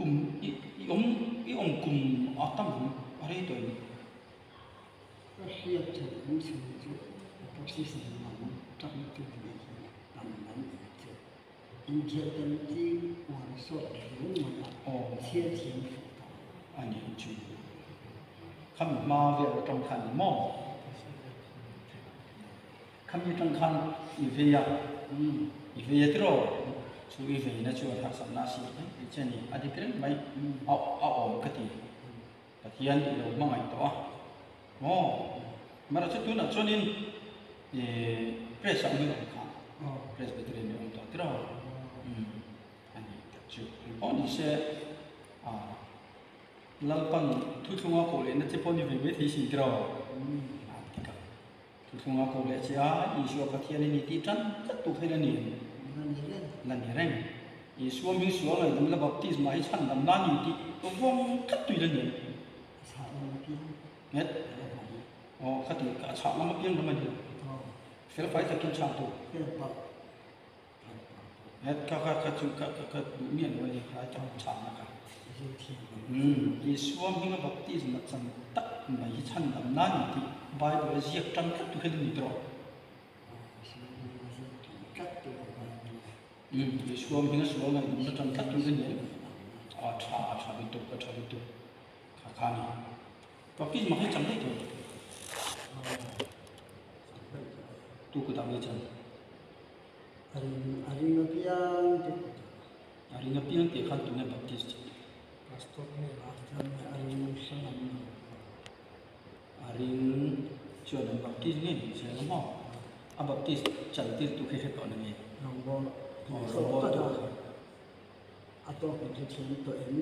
Kum i i awm i awm kum a tam ang a rei tawh em? Ka hriat theih awm chhun chu opposition lam tang te nih hi tam lam em chu. Inkhelh kan ching uar sawt hle mai a, chhiar thiam fuh tawh. A nih chu. Khami hma vel atang khan ni maw? Khami atang khan i vei a, i vei a tiraw? Chu i veina chuan harsatna a siam hle tih che a ni. A dik reng mai, a a awm ka ti. Pathian i lo hmangaih tawh a, maw? Amaherawhchu tunah chuanin ih press ah min awm kha, Presbyterian min awm tawh tiraw? A ni tak chu. Engpawh ni se, ah. Lalpan thuthlunga koh lehna che pawh ni ve mai thei sin tiraw? A ti ka. Thuthlunga koh leh che a, Isua Pathian i ni tih tan tlat tu kha i la ni em? La ni reng. Isua hming sual ngaihdam la baptisma hi chhandam la ni tih vawng tlat tu i la ni em? Nget. Aw, khati a chhah lam apiang lam a ni lo. Felfai takin chhah tur. Het kha kha kha chu kha kha kha duh miah lo a ni kha chang chhahna kha. Umm Isua hminga baptism a chan tak mai hi chhandam nan ni tih Bible a ziak tan tlat tu hian a ni tawh. Umm Isua hminga sual ngaihdamna tan tlat tu hi a ni em? A tha a tha lutuk a tha lutuk kha kha a ni. Baptism hi chan daih tawh. Tu kutah nge chan? A ring a ring apiang te kut ah. A ring apiang tih khan tunge Baptist? Pastor nge Pastor nge a ring hrang an ni lo. A ring chuan an Baptist ngei ni se lo maw? A Baptist chan tir tu khi hre tawh na nge? Rawngbawl Aw rawngbawl tu kha. A tawk in hrethiam tawh em?